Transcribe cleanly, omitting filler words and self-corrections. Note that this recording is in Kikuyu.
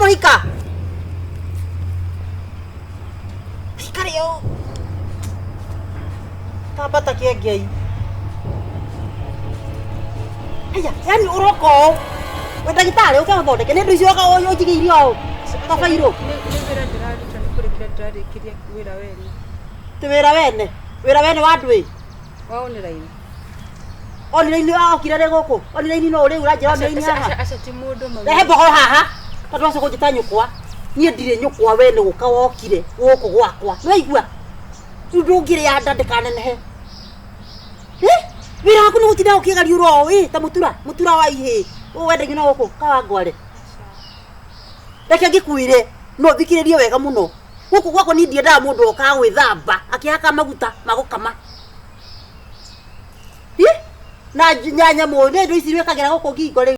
Kũhika. Ikare ũũ. Tambata kĩengei. Haya, yani ũroka ũũ. We ndagĩtarĩ ũke ũthondeke nĩ ũndũ icio ũka ũnjigĩire ũũ. Kabairũ. Nĩ wĩra ndĩraruta nĩ kũrĩkia ndĩrarĩkĩria wĩra wene. Ti wĩra wene. Wĩra wene wa ndwĩ. Wa online. Online okire rĩ gũkũ. Online no rĩu ũranjĩra online haha. Aca ti mũndũ mami. Rehe mbogoro haha. Tondũ wacoka kũnjĩta nyũkwa. Niĩ ndirĩ nyũkwa we nĩ gũka wokire gũkũ gwakwa. Nĩwaigua? Rĩu ndũngĩrĩa nda ndĩkanenehe. Eh? Wĩra waku nĩ gũtinda ũkĩgariũra ũũ ĩ ta mũtura, mũtura wa ihĩĩ. Ũũ wendagio na gũkũ Kawangware. Reke ngĩkwĩre no thikĩrĩrie wega mũno. Gũkũ gwakwa niĩ ndiendaga mũndũ okaga gwĩthamba akĩhaka maguta ma gũkama. Ĩ? Na nyamũ nĩ indo ici wĩkagĩra gũkũ ngingo rĩu.